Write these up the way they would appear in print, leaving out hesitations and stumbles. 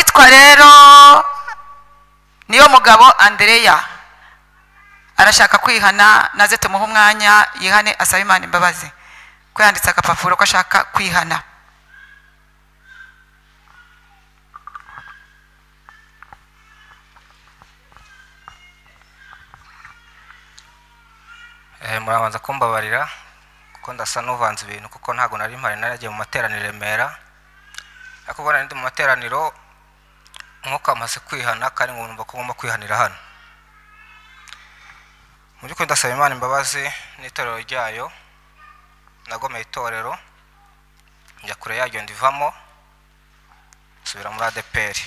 Uwitwa rero niyo mugabo Andreya arashaka kwihana, naze tumuhe umwanya yihane asabe Imana imbabazi, ko yanditse agapapuro ko ashaka kwihana. Murabanza kumbabarira kuko ndasa n'uvanze ibintu, kuko ntago nari mpari, naragiye mu materaniro Remera, ariko ubwo nari ndi mu materaniro umwuka amaze kwihana kandi ngo numva ko ngomba kwihanira hano. Mu by'ukuri ndasaba Imana imbabazi n'itorero ryayo, nagomeye itorero njya kure yaryo ndivamo nsubira muri ADEPR.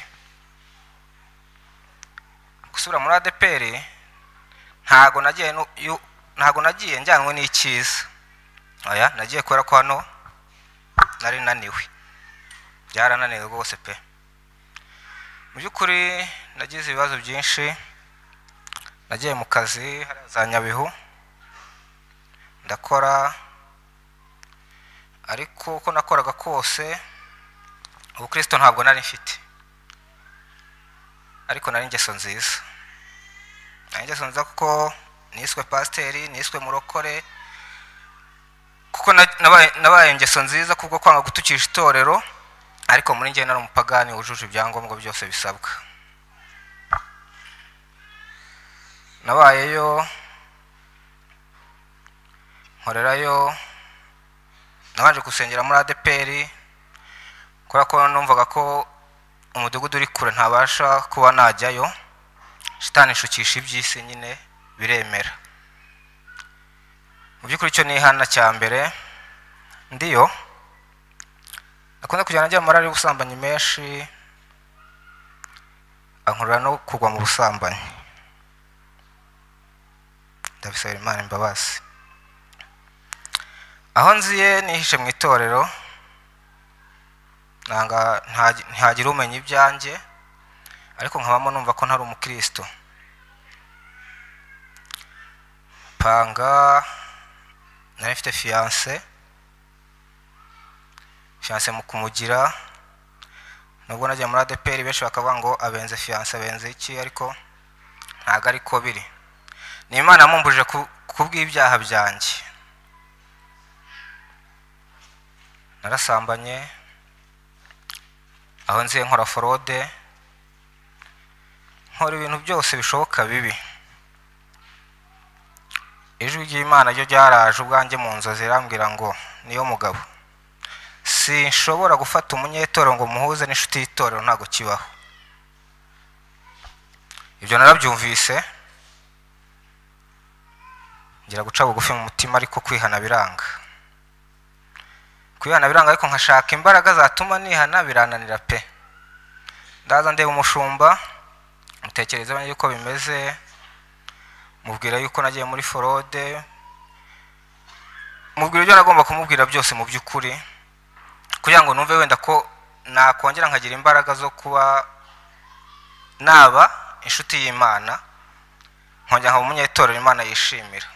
Gusubira muri ADEPR ntago nagiye njyanwe n'icyiza, oya, nagiye kubera ko hano nari naniwe, byarananiwe rwose pe. Mu by'ukuri nagize ibibazo byinshi, nagiye mu kazi hariya za Nyabihu ndakora, ariko uko nakoraga kose ubukristo ntabwo nari mfite, ariko nari ingeso nziza, nari ingeso nziza kuko niswe pasiteri, niswe murokore, kuko nabaye ingeso nziza kubwo kwanga gutukisha itorero, ariko muri njye nari umupagani wujuje ibyangombwa byose bisabwa. Nabayeyo nkorerayo, nabanje gusengera muri ADEPR kubera ko numvaga ko umudugudu uri kure ntabasha kuba najyayo, shitani inshukisha iby'isi nyine biremera. Mu by'ukuri icyo nihana cya mbere ndiyo nakunda kujyana njya mu marari y'ubusambanyi menshi, ankurura no kugwa mu busambanyi, ndabisabira Imana imbabazi. Aho nziye nihishe mu itorero, nanga ntihagira umenya ibyanjye, ariko nkabamo numva ko ntari umukristo. Panga nari mfite fiance, fiance mu kumugira, nubwo nagiye muri ADEPR benshi bakavuga ngo abenze fiance abenze iki, ariko ntago ariko biri. Ni Imana yamumbujije kubw'ibyaha byanjye. Narasambanye, aho nziye nkora forode, nkora ibintu byose bishoboka bibi. Ijwi ry'Imana ryo ryaraje ubwanjye mu nzozi rirambwira ngo niyo mugabo, sinshobora gufata umunyetorero ngo muhuze n'inshuti y'itorero, ntago kibaho. Ibyo narabyumvise ngira guca bugufi mu mutima, ariko kwihana biranga. Kwihana biranga, ariko nkashaka imbaraga zatuma nihana birananira pe. Ndaza ndeba umushumba, mutekereza yuko bimeze, mubwira yuko nagiye muri forode, mubwira ibyo nagomba kumubwira byose mu by'ukuri, kugira ngo numve wenda ko nakongera nkagira imbaraga zo kuba naba inshuti y'Imana, nkongera nkaba umunyetorero Imana yishimira.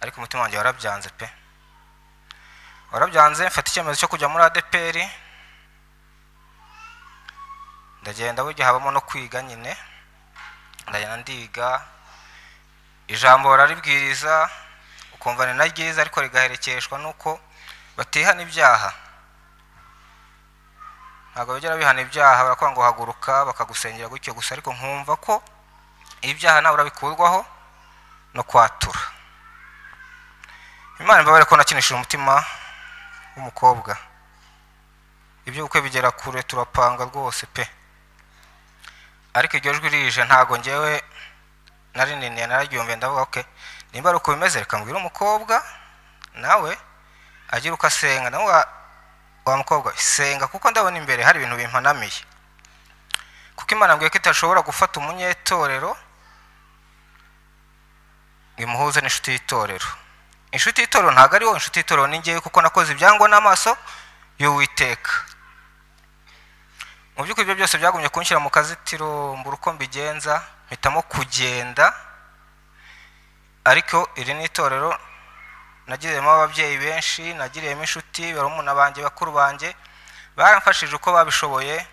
Ariko umutima wanjye warabyanze pe, warabyanze. Mfata icyemezo cyo kujya muri ADEPR, ndagenda, burya habamo no kwiga nyine, ndagenda ndiga, ijambo bararibwiriza ukumva ni na ryiza, ariko rigaherekeshwa nuko batihana ibyaha. Ntabwo bigera bihana ibyaha, barakwanga ngo haguruka bakagusengera gutyo gusa, ariko nkumva ko ibyaha nabura bikurwaho no kwatura. Imana imbabare ko nakinishije umutima w'umukobwa, ibyo bukwe bigera kure turapanga rwose pe, ariko iryo jwi rije ntago njyewe nari niniye, nararyumviye ndavuga okay, nimba ari uko bimeze reka mbwire umukobwa nawe agira uko asenga, nawe wa mukobwa senga, kuko ndabona imbere hari ibintu bimpanamiye, kuko Imana mbwiye ko itashobora gufata umunyetorero ngo imuhuze n'inshuti y'itorero. Inshuti y'itorero ntago ari wowe, inshuti y'itorero ni njyewe, kuko nakoze ibyangwa n'amaso y'Uwiteka. Mu by'ukuri ibyo byose byagumye kunshyira mu kazitiro, mbura uko mbigenza, mpitamo kugenda. Ariko iri ni itorero nagiriyemo ababyeyi benshi, nagiriyemo inshuti, barumuna banjye, bakuru banjye, baramfashije uko babishoboye,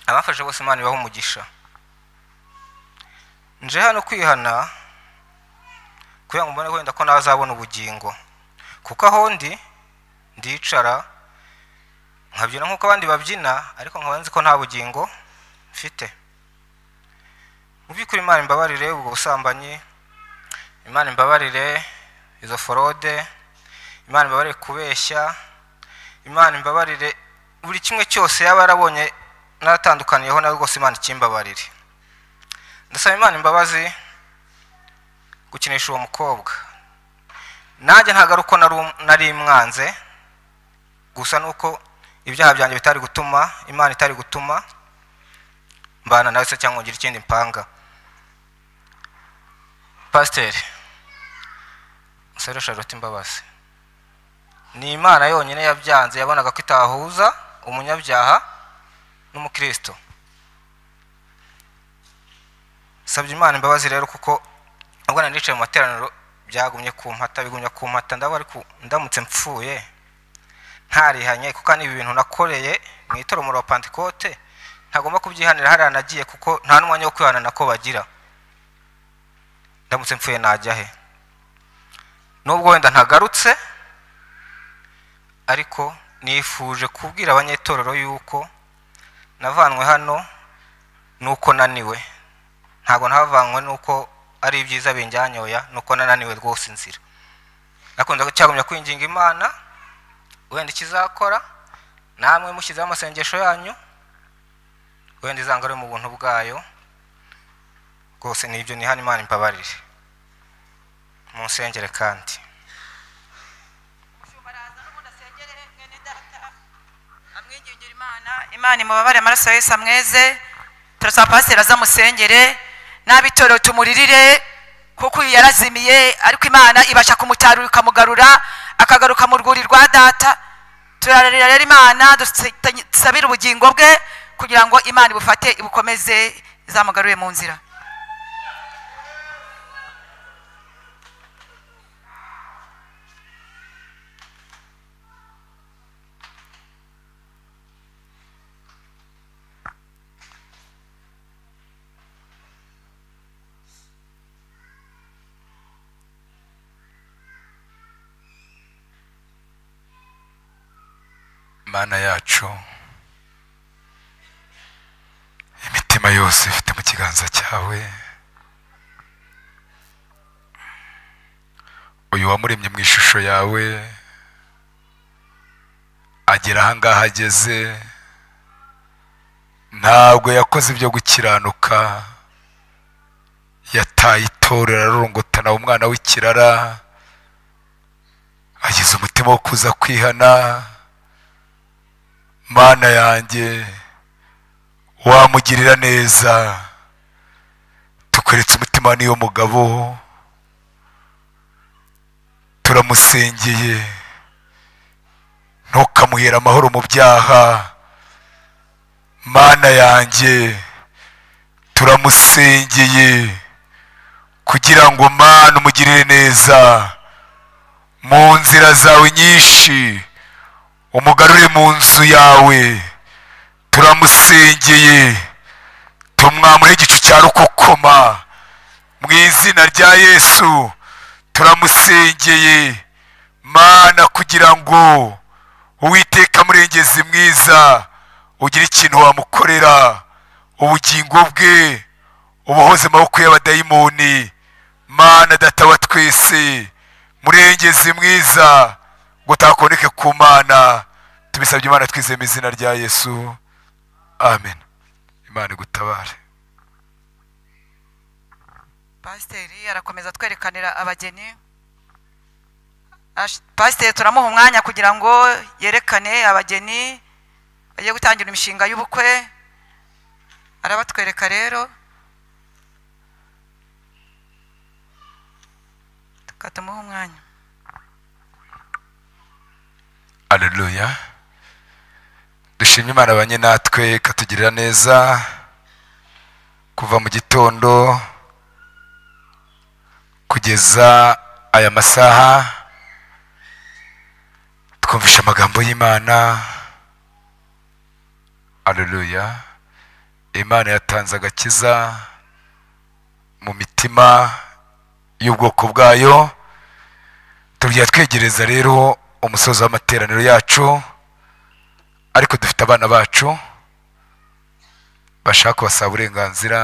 Abafashe bose Imana ibahe umugisha. Nje hano kwihana kugira ngo mbone wenda ko nazabona ubugingo, kuko aho ndi ndicara nkabyina nk'uko abandi babyina, ariko nkaba nzi ko nta bugingo mfite. Mu by'ukuri Imana imbabarire ubwo busambanyi, Imana imbabarire izo forode, Imana imbabarire kubeshya, Imana imbabarire buri kimwe cyose yaba yarabonye naratandukaniyeho nawe rwose, Imana ikimbabarire. Ndasaba Imana imbabazi gukinisha uwo mukobwa. Nanjye ntabwo ari uko nari mwanze, gusa nuko ibyaha byanjye bitari gutuma Imana itari gutuma mbana nawe se cyangwa ngira ikindi mpanga. Pasiteri Musore Charlotte imbabazi, ni Imana yonyine yabyanze, yabonaga ko itahuza umunyabyaha n'umukristo. Sabye Imana imbabazi rero, kuko ubwo nari nicaye mu materaniro byagumye kumpata, bigumya kumpata, ndaba ariko ndamutse mpfuye ntarihanye, kuko ni ibintu nakoreye mu itorero wa Pentecote ntagomba kubyihanira hariya nagiye, kuko nta n'umwanya wo kwihana nako bagira. Ndamutse mpfuye najya he? Nubwo wenda ntagarutse, ariko nifuje kubwira abanyetorero yuko navanwe hano nuko naniwe. Ntago nahavanywe nuko ari ibyiza binjyanyoya, nuko nananiwe rwose inzira. Nakunda cyagumya kwinginga Imana wenda ikizakora, namwe mushyizeho amasengesho yanyu, wenda izangare mu buntu bwayo rwose. Nibyo ni hano, Imana imbabarire, munsengere. Kandi Imana imubabare amaraso ya Yesu amweze. Turasaba pasiteri azamusengere n'abitorero tumuririre, kuko uyu yarazimiye, ariko Imana ibasha kumutarura ikamugarura akagaruka mu rwuri rwa data. Turarira rero Imana, dusabire ubugingo bwe kugira ngo Imana ibufate ibukomeze izamugarure mu nzira. Mana yacu, imitima yose ifite mu kiganza cyawe, uyu wamuremye mu ishusho yawe agera ahangaha ageze, ntabwo yakoze ibyo gukiranuka, yataye itorero ararongotana umwana w'ikirara, agize umutima wo kuza kwihana. Mana yanjye, wamugirira neza, tukweretse umutima n'iyo mugabo, turamusengeye, ntukamuhera amahoro mu byaha. Mana yanjye, turamusengeye kugira ngo Mana umugirire neza mu nzira zawe nyinshi, umugarure mu nzu yawe. Turamusengeye, tumwamure igicu cya rukokoma mu izina rya Yesu. Turamusengeye Mana kugira ngo Uwiteka murengezi mwiza ugire ikintu wamukorera, ubugingo bwe ubuhoze amaboko y'abadayimoni. Mana data wa twese, murengezi mwiza, ngo utakoneke ku Mana. Tubisabye Imana twizeye mu izina rya Yesu, amen. Imana igutabare. Pasiteri arakomeza twerekanira abageni. Pasiteri turamuha umwanya kugira ngo yerekane abageni bagiye gutangira imishinga y'ubukwe, arabatwereka rero tukatumuha umwanya. Haleluya. Dushimye Imana abanye natwe ikatugirira neza kuva mu gitondo kugeza aya masaha, twumvisha amagambo y'Imana. Haleluya. Imana yatanze agakiza mu mitima y'ubwoko bwayo. Tugiye twegereza rero umusozo w'amateraniro yacu, ariko dufite abana bacu bashaka kubasaba uburenganzira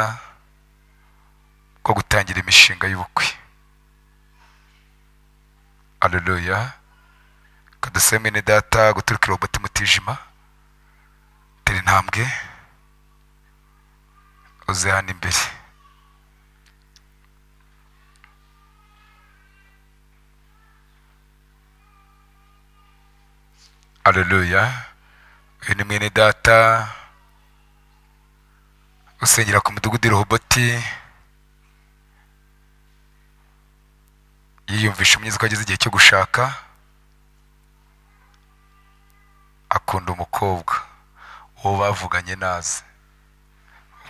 bwo gutangira imishinga y'ubukwe. Haleluya. Kaduseme data guturukira umutima utijima, tera intambwe uze hano imbere. Haleluya. Uyu ni mwene data usengera ku mudugudu Rehoboti, yiyumvisha umwiza ko ageze igihe cyo gushaka, akunda umukobwa uwo bavuganye naze,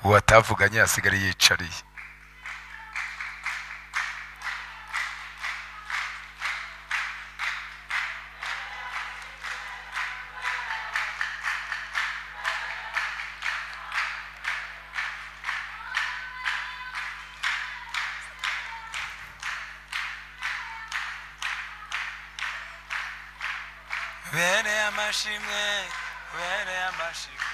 uwo batavuganye asigara yicariye. Bene amashimwe, bene amashimwe.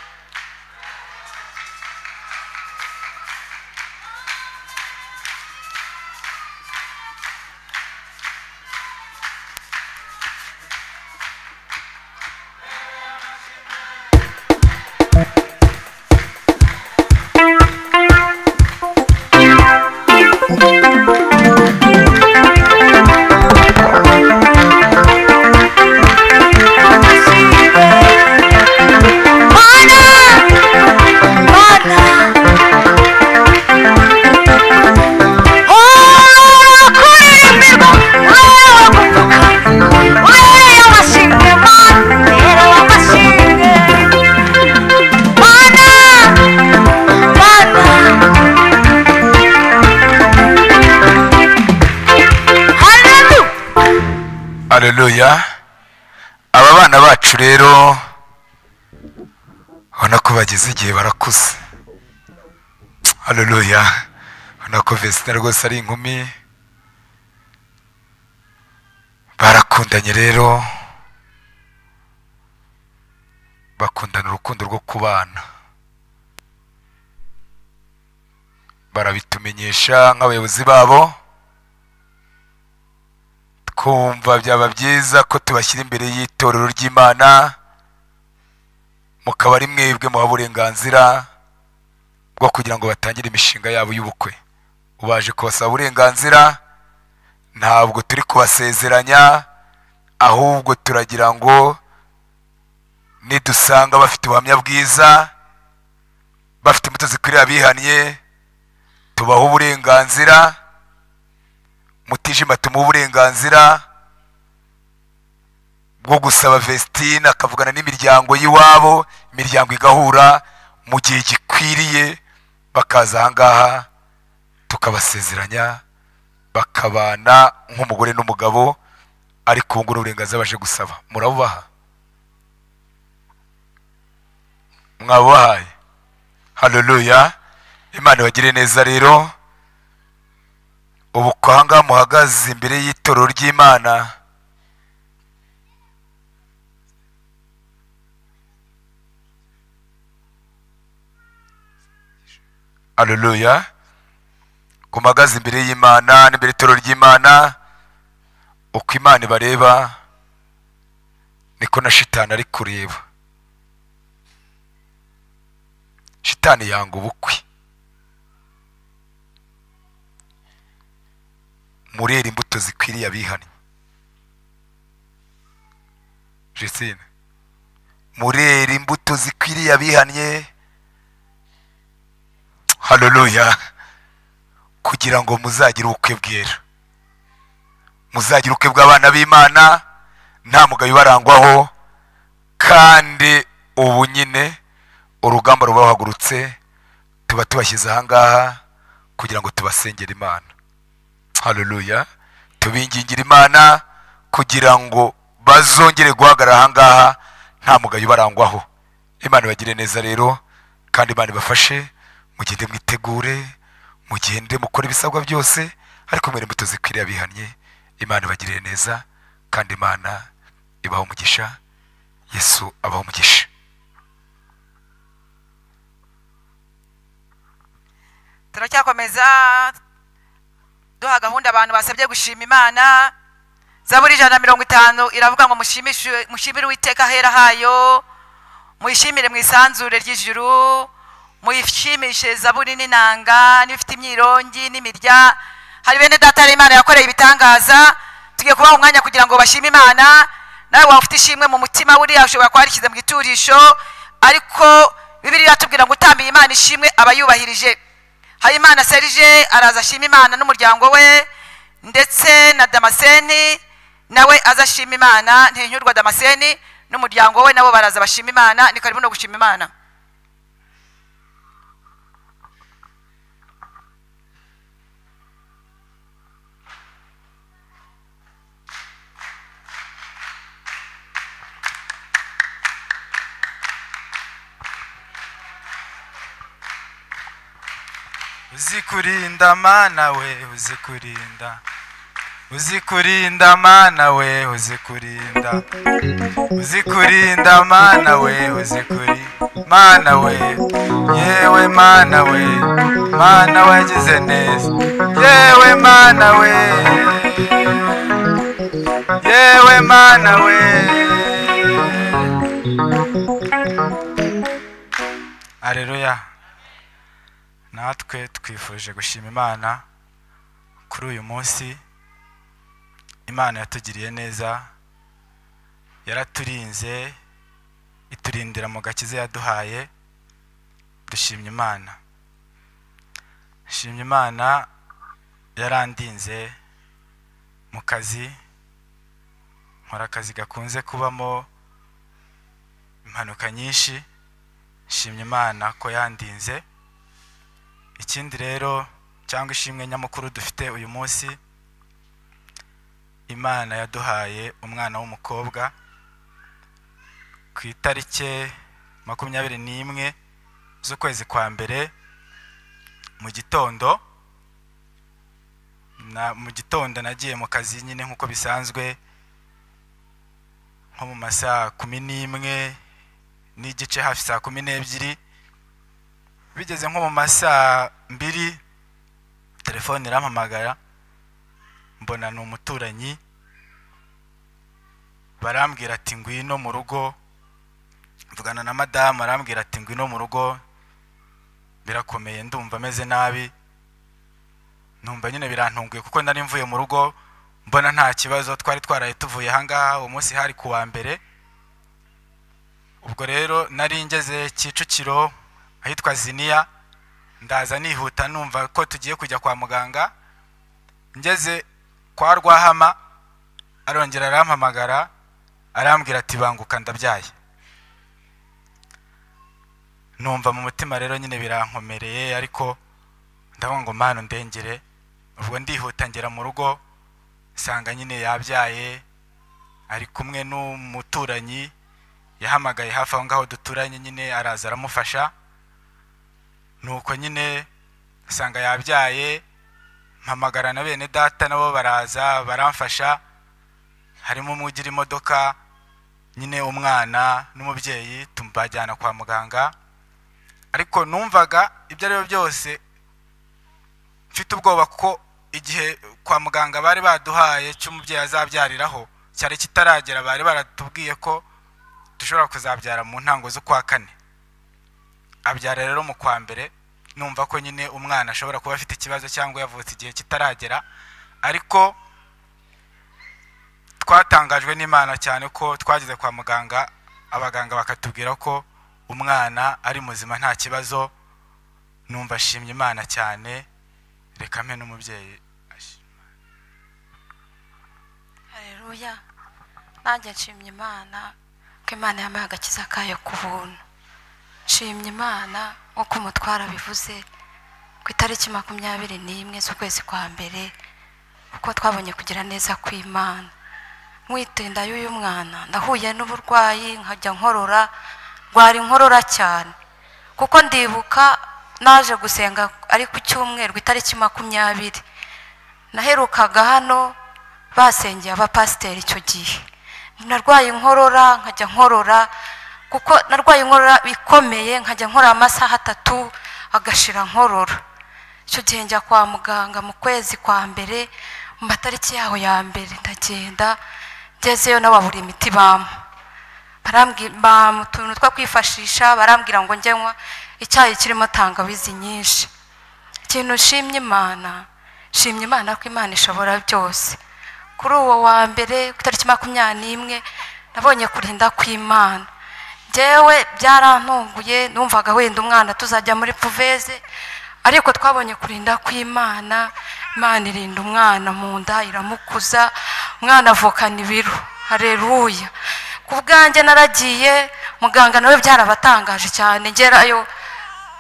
Haleluya. Aba bana bacu rero ubona ko bageze igihe barakuze. Haleluya. Ubona ko Vestina rwose ari inkumi, barakundanye rero, bakundana urukundo rwo kubana, barabitumenyesha nk'abayobozi babo. Twumva byaba byiza ko tubashyira imbere y'itorero ry'Imana, mukaba ari mwebwe muha uburenganzira bwo kugira ngo batangire imishinga yabo y'ubukwe. Ubaje kubasaba uburenganzira, ntabwo turi kubasezeranya, ahubwo turagira ngo nidusanga bafite ubuhamya bwiza, bafite imbuto zikwiriye abihannye, tubaha uburenganzira. Mutijima tumuha uburenganzira bwo gusaba Vestine akavugana n'imiryango y'iwabo, imiryango igahura mu gihe gikwiriye, bakaza ahangaha tukabasezeranya, bakabana nk'umugore n'umugabo. Ariko ubu ngubu uburenganzira baje gusaba murabubaha? Mwabubahaye? Haleluya. Imana ibagire neza rero. Ubu ahangaha muhagaze imbere y'itorero ry'Imana, Haleluya, kumagaze imbere y'Imana n'imbere y'itorero ry'Imana, uko Imana ibareba niko na shitani ari kureba. Shitani yanga ubukwe. Murera imbuto zikwiriye abihannye. Justine, murera imbuto zikwiriye abihannye. Haleluya. Kugira ngo muzagire ubukwe bwera, muzagire ubukwe bw'abana b'Imana, nta mugayo ubarangwaho. Kandi ubu nyine urugamba rubahagurutse, tuba tubashyize ahangaha kugira ngo tubasengere Imana. Haleluya. Tubingingira Imana kugira ngo bazongere guhagarara ahangaha nta mugayo ubarangwaho. Imana ibagire neza rero, kandi Imana ibafashe. Mugende mwitegure, mugende mukore ibisabwa byose, ariko mwere imbuto zikwiriye abihannye. Imana ibagirire neza kandi Imana ibahe umugisha. Yesu abahe umugisha. Turacyakomeza duha gahunda abantu basabye gushima Imana. Zaburi 150 iravuga ngo mushimire Uwiteka ahera hayo, muyishimire mu isanzure ry'ijuru, muyishimishe zaburi n'inanga n'ibifite imyirongi n'imirya. Hari bene data Imana yakoreye ibitangaza, tugiye kubaha umwanya kugira ngo bashime Imana. Nawe waba ufite ishimwe mu mutima, buriya ushobora kuba warishyize mu giturisho, ariko Bibiliya iratubwira ngo utambiye Imana ishimwe aba yubahirije. Habimana Serge araza ashima Imana n'umuryango we, ndetse na Damascene nawe azashima Imana. Ntinyurwa Damascene n'umuryango we nabo baraza bashima Imana. Ni karibu no gushima Imana. Uzikurinda mana we, uzikurinda, uzikurinda mana we, uzikurinda, uzikurinda mana we, uzikuri mana we, yewe mana we, mana wagize neza, yewe mana we, yewe mana we. Haleluya. Natwe twifuje gushima Imana kuri uyu munsi. Imana yatugiriye neza, yaraturinze, iturindira mu gakiza yaduhaye. Dushimye Imana. Shimye Imana yarandinze mu kazi, nkora akazi gakunze kubamo impanuka nyinshi. Shimye Imana ko yandinze. Ikindi rero cyangwa ishimwe nyamukuru dufite uyu munsi, Imana yaduhaye umwana w'umukobwa ku itariki 21 z'ukwezi kwa mbere mu gitondo. Na mu gitondo nagiye mu kazi nyine nkuko bisanzwe, nko mu masaha 11:30 hafi saa 12. Bigeze nko mu masaha 2 telefone irampamagara, mbona ni umuturanyi. Barambwira ati ngwino mu rugo. Mvugana na madamu, arambwira ati ngwino mu rugo, birakomeye, ndumva ameze nabi. Numva nyine birantunguye kuko nari mvuye mu rugo mbona nta kibazo, twari twaraye tuvuye ahangaha uwo munsi hari kuwa mbere. Ubwo rero nari ngeze Kicukiro ahitwa Ziniya, ndaza nihuta numva ko tugiye kujya kwa muganga. Ngeze kwa Rwahama arongera arampamagara, arambwira ati banguka ndabyaye. Numva mu mutima rero nyine birankomereye, ariko ndavuga ngo Mana ndengere. Ubwo ndihuta ngera mu rugo, nsanga nyine yabyaye, ari kumwe n'umuturanyi yahamagaye hafi aho ngaho duturanye nyine, araza aramufasha. Nuko nyine nsanga yabyaye, mpamagara na bene data nabo baraza baramfasha, harimo umugira imodoka nyine, umwana n'umubyeyi, tumbajyana kwa muganga. Ariko numvaga ibyo ari byo byose mfite ubwoba kuko igihe kwa muganga bari baduhaye cy'umubyeyi azabyariraho cyari kitaragera. Bari baratubwiye ko dushobora kuzabyara mu ntango z'ukwa kane. Abyara rero mu kwa mbere, numva ko nyine umwana ashobora kuba afite ikibazo cyangwa yavutse igihe kitaragera. Ariko twatangajwe n'Imana cyane ko twageze kwa muganga, abaganga bakatubwira ko umwana ari muzima nta kibazo. Numva ashimye Imana cyane. Reka mpe n'umubyeyi ashima. Haleluya. Nanjye nshimye Imana ko Imana yampaye agakiza kayo ku buntu. Nshimye Imana nkuko umutwara bivuze, ku itariki 21 z'ukwezi kwa mbere, uko twabonye kugira neza kw'Imana. Mwitinda y'uyu mwana ndahuye n'uburwayi, nkajya nkorora, rwari nkorora cyane, kuko ndibuka Naje gusenga ari ku cyumweru itariki 20, naherukaga hano basengeye abapasiteri. Icyo gihe narwaye inkorora, nkajya nkorora kuko narwaye inkorora ikomeye, nkajya nkora amasaha 3 agashira nkorora. Icyo gihe njya kwa muganga mu kwezi kwa mbere, mu matariki yaho ya mbere, ndagenda ngezeyo nababura imiti bampa, barambwira utuntu two kwifashisha, barambwira ngo njye nywa icyayi kirimo tangawizi nyinshi. Ikintu nshimye Imana, nshimye Imana ko Imana ishobora byose. Kuri uwo wa mbere ku itariki 21 nabonye kurinda kw'Imana. Njyewe byarantunguye, numvaga wenda umwana tuzajya muri puveze, ariko twabonye kurinda kw'Imana. Imana irinda umwana mu nda, iramukuza, umwana avukana ibiro. Haleluya. Ku bwanjye naragiye, muganga nawe byarabatangaje cyane. Ngerayo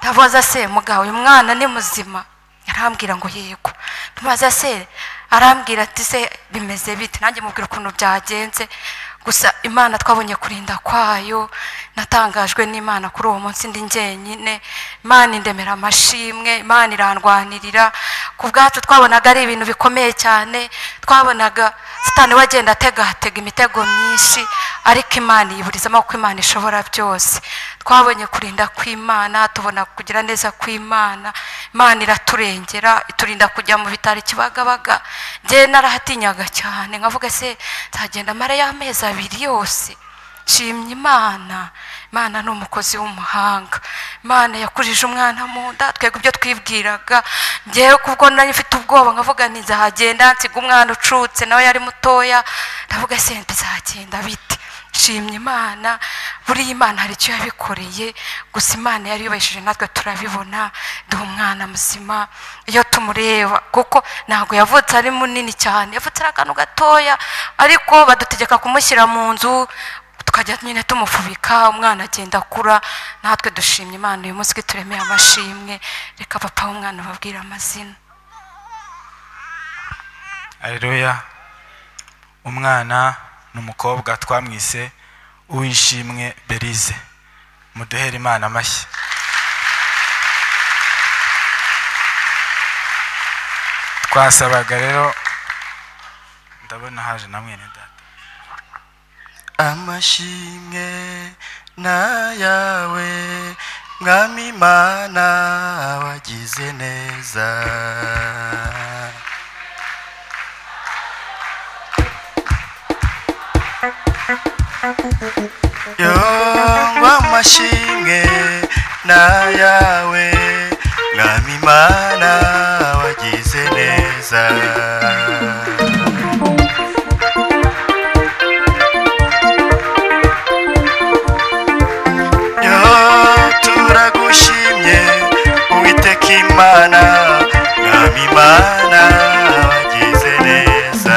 ndabaza se mugabo uyu mwana ni muzima? Arambwira ngo yego. Ndabaza se, arambwira ati se bimeze bite? Nanjye mubwira ukuntu byagenze. Gusa Imana twabonye kurinda kwayo. Natangajwe n'Imana kuri uwo munsi ndi njyenyine. Imana indemera amashimwe, Imana irandwanirira. Ku bwacu twabonaga ari ibintu bikomeye cyane, twabonaga Satani wagenda ategatega imitego myinshi, ariko Imana yiburizamo kuko Imana ishobora byose. Twabonye kurinda kw'Imana, tubona kugira neza kw'Imana. Imana iraturengera, iturinda kujya mu bitaro Kibagabaga. Njye narahatinyaga cyane, nkavuga se nzagenda mara y'amezi 2 yose. Nshimye Imana. Imana ni umukozi w'umuhanga. Imana yakujije umwana mu nda, twebwe ibyo twibwiraga. Njyewe kubwo nari mfite ubwoba nkavuga nti nzahagenda nsiga umwana ucutse, nawe yari mutoya, ndavuga se nzagenda bite? Nshimye Imana, buriya Imana hari icyo yabikoreye. Gusa Imana yari yubahishije natwe turabibona, duha umwana muzima iyo tumureba, kuko ntabwo yavutse ari munini cyane, yavutse ari akantu gatoya, ariko badutegeka kumushyira mu nzu, tukajya nyine tumufubika, umwana agenda akura. Natwe dushimye Imana uyu munsi turemeye amashimwe. Reka papa w'umwana babwira amazina. Haleluya. Umwana n'umukobwa twamwise Uwishimwe Berize. Muduhere Imana amashyi. Twasabaga rero, ndabona haje na mwene data. Amashimwe na yawe Mwami Imana wagize neza. Yongwa amashimwe na yawe Mwami Imana wagize neza. Turagushimye Uwiteka Imana, Mwami Imana wagize neza.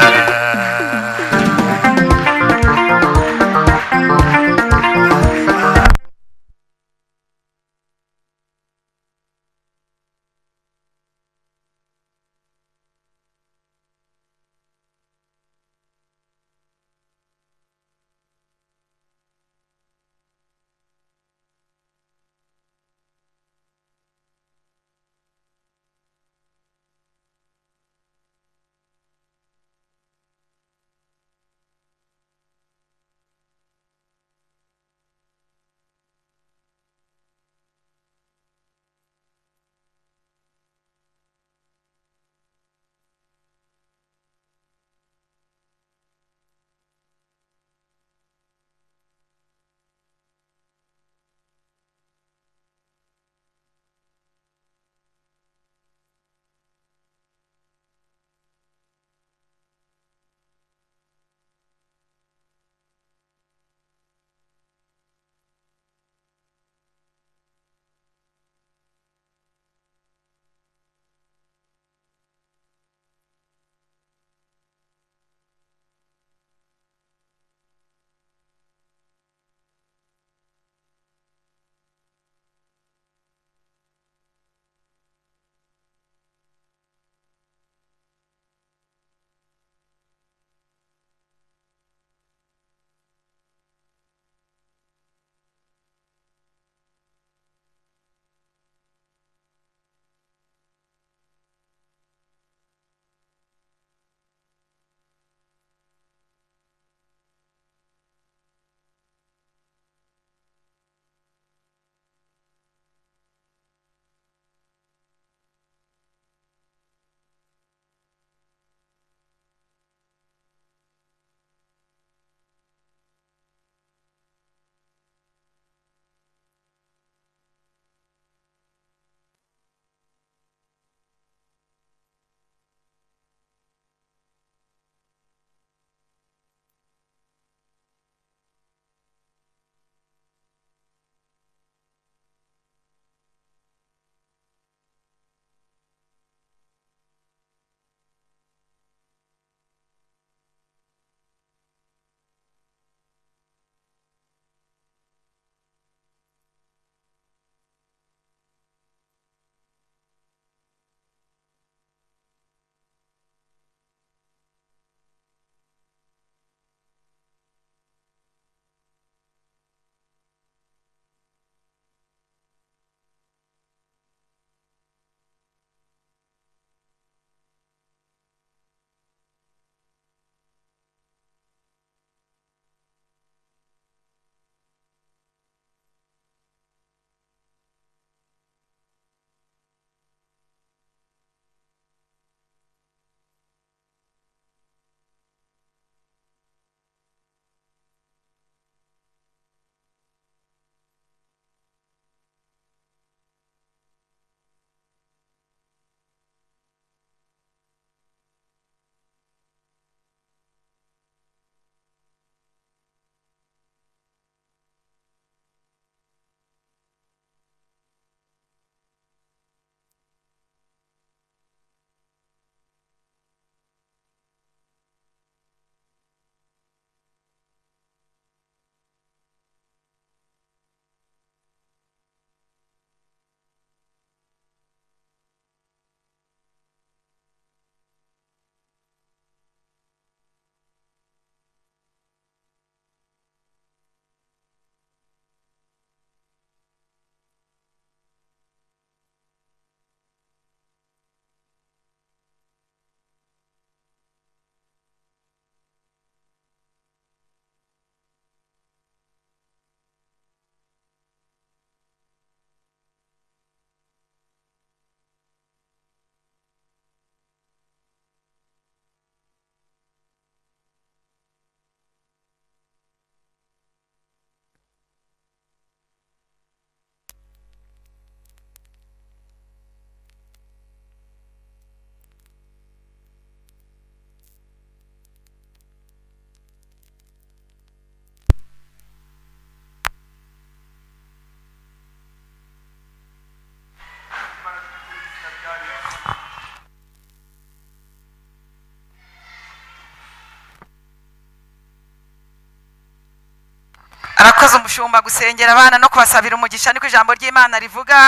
Arakoze umushumba gusengera abana no kubasabira umugisha, niko ijambo ry'Imana rivuga.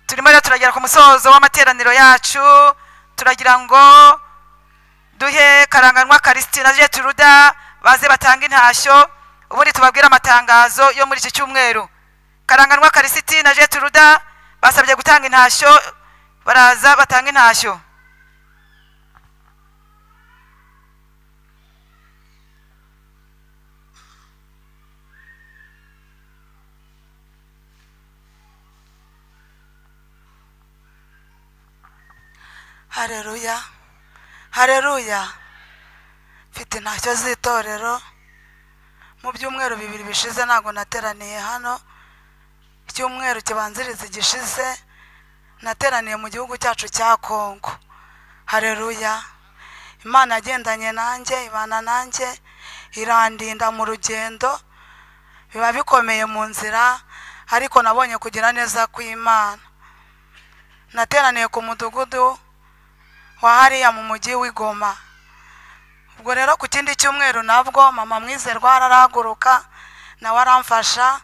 Turimo rero turagera ku musozo w'amateraniro yacu, turagira ngo duhe Karanganwa Karistina Jetruda baze batanga intashyo, ubundi tubabwira amatangazo yo muri iki cyumweru. Karanganwa Karistina Jetruda basabye gutanga intashyo, baraza batanga intashyo. Haleluya, haleluya. Mfite intashyo z'itorero. Mu byumweru bibiri bishize ntago nateraniye hano. Icyumweru kibanziriza gishize nateraniye mu gihugu cyacu cya Kongo. Haleluya. Imana yagendanye nanjye, ibana nanjye, irandinda mu rugendo. Biba bikomeye mu nzira, ariko nabonye kugira neza kw'Imana. Nateraniye ku mudugudu wa hariya mu mujyi w'Igoma. Ubwo rero ku kindi cyumweru nabwo mama Mwizerwa ararahaguruka nawe aramfasha.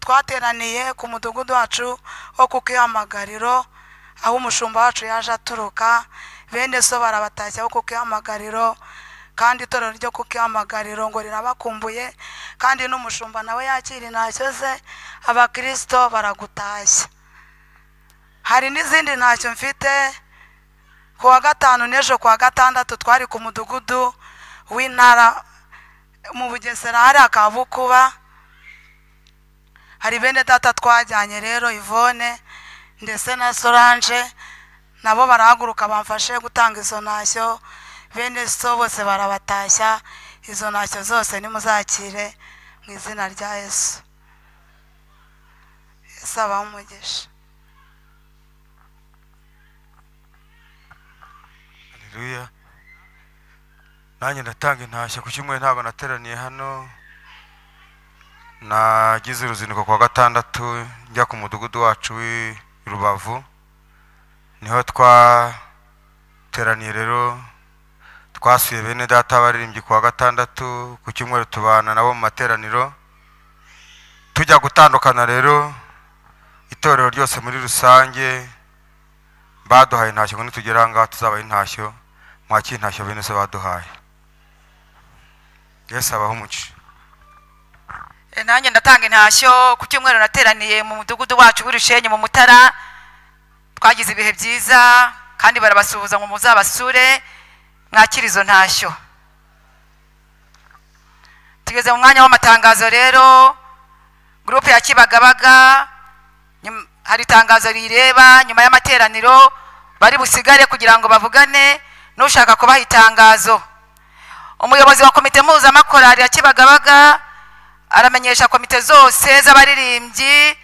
Twateraniye ku mudugudu wacu wo ku Kihamagariro, aho umushumba wacu yaje aturuka. Bene so barabatashya wo ku Kihamagariro, kandi itorero ryo ku Kihamagariro ngo rirabakumbuye, kandi n'umushumba nawe yakira intashyo ze. Abakristo baragutashya. Hari n'izindi ntashyo mfite. Ku wa gatanu n'ejo ku wa gatandatu twari ku mudugudu w'intara mu Bugesera, hari akabukuba. Hari bene data twajyanye rero, Yvonne ndetse na Solange, nabo barahaguruka bamfashe gutanga izo ntashyo. Bene so bose barabatashya. Izo ntashyo zose nimuzakire mu izina rya Yesu. Yesu abahe umugisha. Haleluya. Nanjye ndatanga intashyo. Ku cyumweru ntabwo nateraniye hano, nagize uruzinduko kwa gatandatu njya ku mudugudu wacu w'i Rubavu, niho twateraniye. Rero twasuye bene data baririmbyi kwa gatandatu, ku cyumweru tubana nabo mu materaniro. Tujya gutandukana rero, itorero ryose muri rusange baduhaye intashyo ngo nitugera aha ngaha tuzabaha intashyo. Mwakire intashyo bene se baduhaye. Yesu abahe umugisha. Nanjye ndatanga intashyo. Ku cyumweru nateraniye mu mudugudu wacu w'Irushenyi mu Mutara, twagize ibihe byiza kandi barabasuhuza ngo muzabasure, mwakire izo ntashyo. Tugeze mu mwanya w'amatangazo rero. Groupe ya Kibagabaga hari itangazo rireba nyuma y'amateraniro bari busigare kugira ngo bavugane n'ushaka kubaha itangazo. Umuyobozi wa komite mpuzamakorali ya Kibagabaga aramenyesha komite zose z'abaririmbyi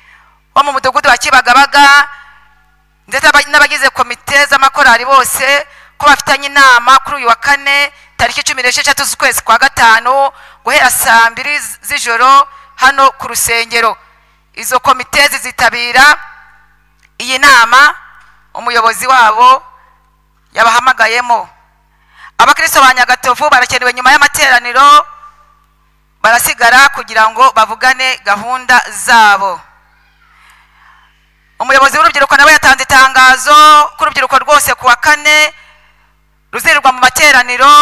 bo mu mudugudu wa Kibagabaga ndetse n'abagize komite z'amakorali bose ko bafitanye inama kuri uyu wa kane tariki 16 z'ukwezi kwa gatanu guhera saa 2 z'ijoro hano ku rusengero. Izo komite zizitabira iyi nama umuyobozi wabo yabahamagayemo. Abakristo ba Nyagatovu barakenewe nyuma y'amateraniro, barasigara kugira ngo bavugane gahunda zabo. Umuyobozi w'urubyiruko nawe yatanze itangazo ko urubyiruko rwose ku wa kane ruzirirwa mu materaniro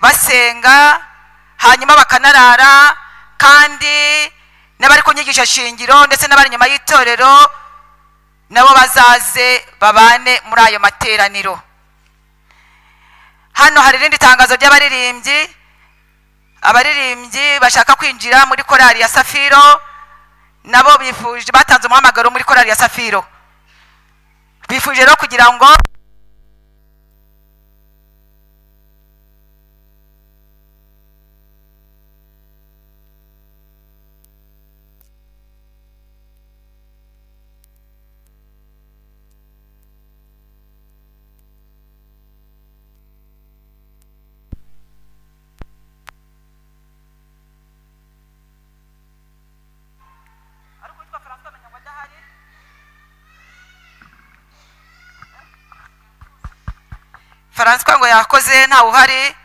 basenga, hanyuma bakanarara, kandi n'abari ku nyigisho shingiro ndetse n'abari nyuma y'itorero nabo bazaze babane muri ayo materaniro. Hano hari irindi tangazo ry'abaririmbyi. Abaririmbyi bashaka kwinjira muri korali ya Safiro nabo bifuje, batanze umuhamagaro muri korali ya Safiro, bifuje rero kugira ngo Francois ngo yakoze ntawe uhari.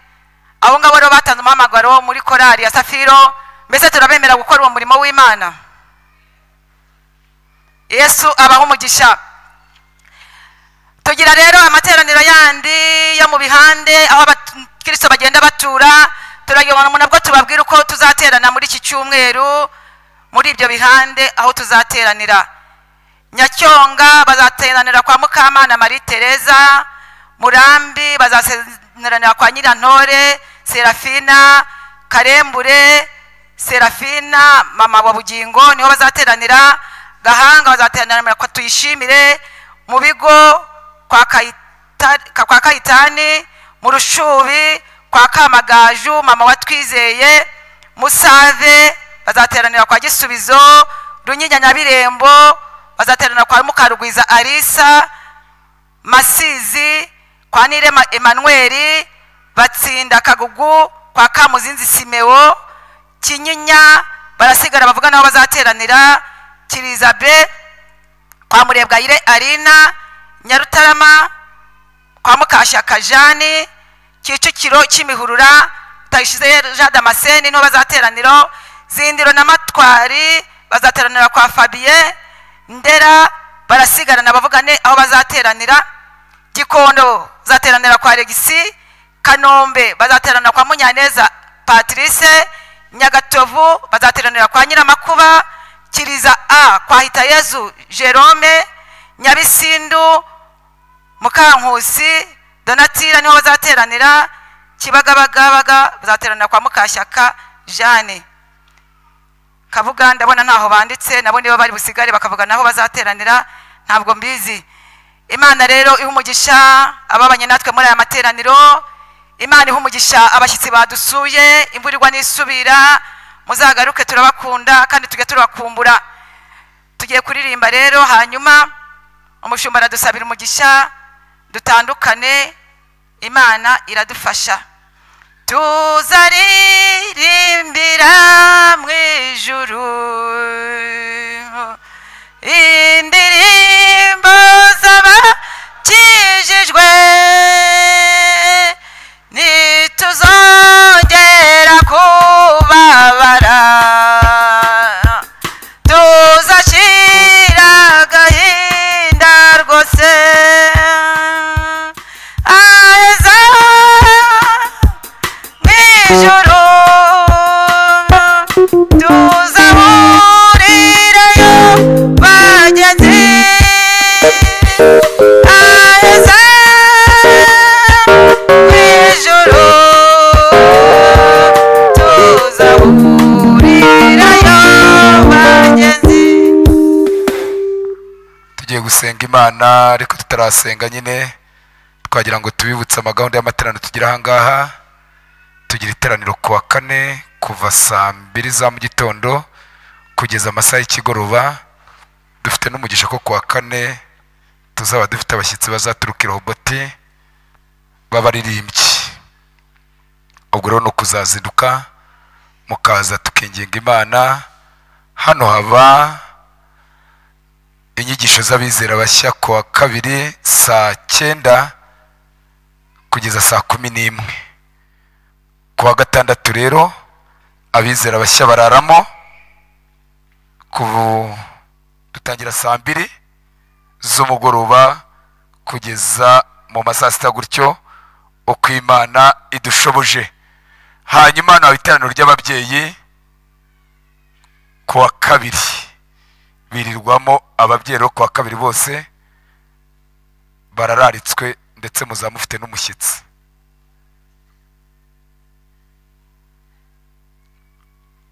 Abo ngabo rero batanze umuhamagaro muri korali ya Safiro Mbese turabemera gukora uwo murimo w'Imana? Yesu abaho umugisha. Tugira rero amateraniro yandi yo mu bihande aho abakristo bagenda batura. Turayobona nabwo tubabwira uko tuzaterana muri iki cyumweru muri ibyo bihande aho tuzateranira. Nyacyonga bazateranira kwa Mukamana Marie Teresa, Murambi bazateranira kwa Nyirantore Serafina, Karembure Serafina mama wa Bugingo niho bazateranira. Gahanga bazateranira kwa Tuyishimire, mu bigo kwa Kayitani, mu Rushubi kwa Kamagaju mama wa Twizeye, Musave bazateranira kwa Gisubizo, Runyinya Nyabirembo bazateranira kwa Mukarugwiza Arisa, Masizi kwa Nirema Emmanuel, Batsinda Kagugu kwa Kamuzinzi Simeo, Kinyinya barasigara bavuga naho bazateranira, Kirizabe kwa Murebwayire Arina, Nyarutarama kwa Mukashyaka Jani, Kicukiro Kimihurura Tayishize Jean Damascene niho bazateranira, Zindiro na Matwari bazateranira kwa Fabien, Ndera barasigara nabavugane aho bazateranira, Gikondo bazateranira kwa Regisi, Kanombe bazateranira kwa Munyaneza Patrice, Nyagatovu bazateranira kwa Nyiramakuba, Kiriza A kwa Hitayezu Jerome, Nyabisindu Mukankusi Donatira niho bazateranira, Kibagabagabaga bazateranira kwa Mukashyaka Jeanne. Kabuga ndabona ntaho banditse, nabo niba bari busigare bakavuga naho bazateranira ntabwo mbizi. Imana rero iha umugisha ababanye natwe muri aya materaniro. Imana iha umugisha abashyitsi badusuye, imvura igwa n'isubira, muzagaruke turabakunda kandi tujye turabakumbura. Tugiye kuririmba rero, hanyuma umushumba aradusabira umugisha dutandukane. Imana iradufasha. Tuzaririmbira mu ijuru indirimbo z'abakijijwe, ntituzongera kubabara, tuzashira agahinda rwose. Aheza mu ijuru tuzahurirayo bagenzi, aheza mu ijuru tuzahurirayo bagenzi. Tugiye gusenga Imana, ariko tutarasenga nyine twagira ngo tubibutse amagahunda y'amateraniro tugira aha ngaha. Tugira iteraniro ku wa kane kuva saa 2 za mu gitondo kugeza amasaha y'ikigoroba. Dufite n'umugisha ko ku wa kane tuzaba dufite abashyitsi bazaturuka i Rohoboti b'abaririmbyi. Ubwo rero ni ukuzazinduka mukaza tukinginga Imana. Hano haba inyigisho z'abizera bashya ku wa kabiri saa 9 kugeza saa 11. Ku wa gatandatu rero abizera bashya bararamo, dutangira saa 2 z'umugoroba kugeza mu masaa 6 gutyo, uko Imana idushoboje. Hanyuma na iteraniro ry'ababyeyi ku wa kabiri birirwamo ababyeyi ku wa kabiri bose barararitswe, ndetse muzamufite n'umushyitsi.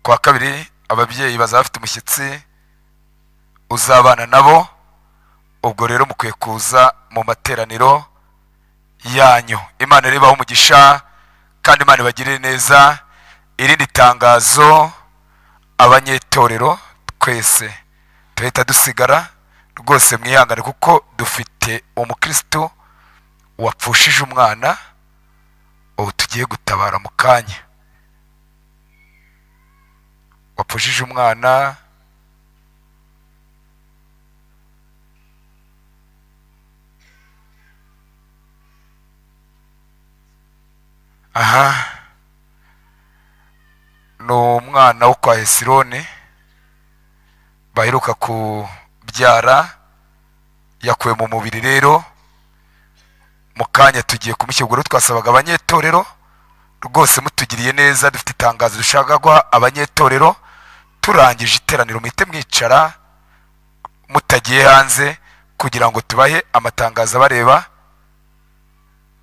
Ku wa kabiri ababyeyi bazafite umushyitsi uzabana nabo. Ubwo rero mukwiye kuza mu materaniro yanyu. Imana rero ibahe umugisha kandi Imana ibagirire neza. Irindi tangazo, abanyetorero twese tuhita dusigara rwose mwihangane, kuko dufite umukristo wapfushije umwana ubu tugiye gutabara mu kanya. Wapfushije umwana aha ni umwana Umwana wo kwa Hesironi baheruka kubyara yakuwe mu mubiri. Rero mu kanya tugiye kumushyingura. Twasabaga abanyetorero rwose mutugiriye neza, dufite itangazo dushaka guha abanyetorero. Turangije iteraniro muhite mwicara mutagiye hanze kugira ngo tubahe amatangazo abareba,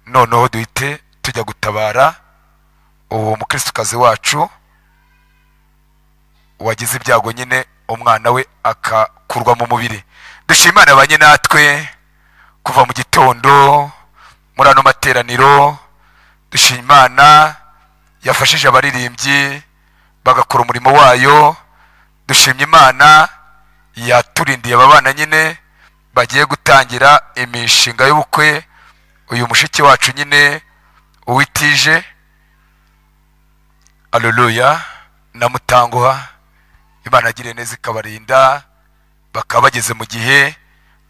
noneho duhite tujya gutabara uwo mukristokazi wacu wagize ibyago nyine, umwana we akakurwa mu mubiri. Dushimane abanye natwe kuva mu gitondo muri ano materaniro. Dushimana yafashije abaririmbyi bagakora umurimo wayo. Dushimye Imana yaturindiye aba bana nyine bagiye gutangira imishinga y'ubukwe. Uyu mushiki wacu nyine uwitije, aleluya, na Mutanguha, Imana agire neza ikabarinda, bakaba bageze mu gihe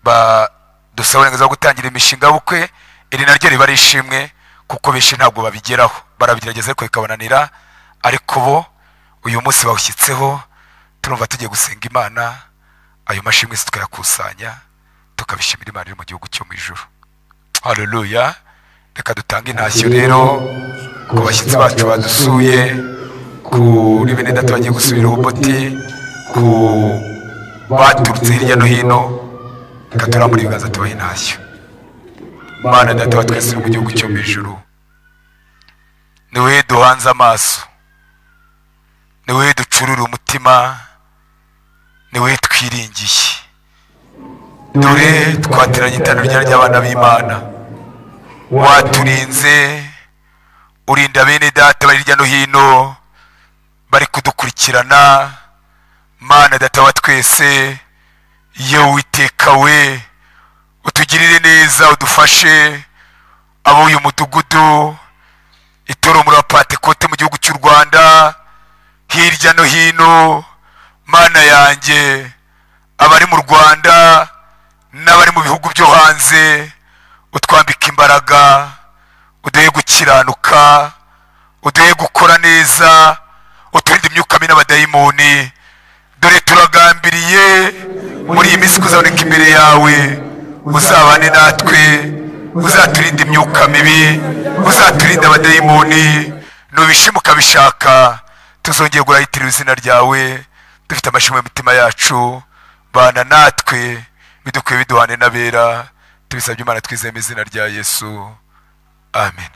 badusaba uburenganzira bwo gutangira imishinga y'ubukwe. Iri naryo riba ari ishimwe kuko benshi ntabwo babigeraho, barabigerageza ariko bikabananira, ariko bo uyu munsi bawushyitseho. Turumva tugiye gusenga Imana, ayo mashimwe tukayakusanya tukabishimira Imana iri mu gihugu cyo mu ijuru. Haleluya. Reka dutange intashyo rero ku bashyitsi bacu badusuye, kuri bene data bagiye gusubira Rehoboti, ku baturutse hirya no hino. Reka turambure ibiganza tubahe intashyo. Mana data wa twese uri mu gihugu cyo mu ijuru, ni wowe duhanze amaso, ni wowe ducurura umutima, ni wowe twiringiye. Dore twateranye iteraniro ry'abana b'Imana, waturinze urinda bene data bari hirya no hino bari kudukurikirana. Mana data wa twese, yewe Uwiteka we, utugirire neza, udufashe abo uyu mudugudu, itorero muri Abapantekote mu gihugu cy'u Rwanda hirya no hino. Mana yanjye, abari mu Rwanda n'abari mu bihugu byo hanze, utwambike imbaraga, uduhe gukiranuka, uduhe gukora neza, uturinde imyuka mibi n'abadayimoni. Dore turagambiriye muri iyi minsi kuzaboneka imbere yawe, uzabane natwe, uzaturinde imyuka mibi, uzaturinde abadayimoni. Nubishima ukabishaka, tuzongeye guhayitirira izina ryawe dufite amashimwe mu mitima yacu. Bana natwe, bidukwiye biduhane n'abera, tubisabye Imana twizeye mu izina rya Yesu, amen.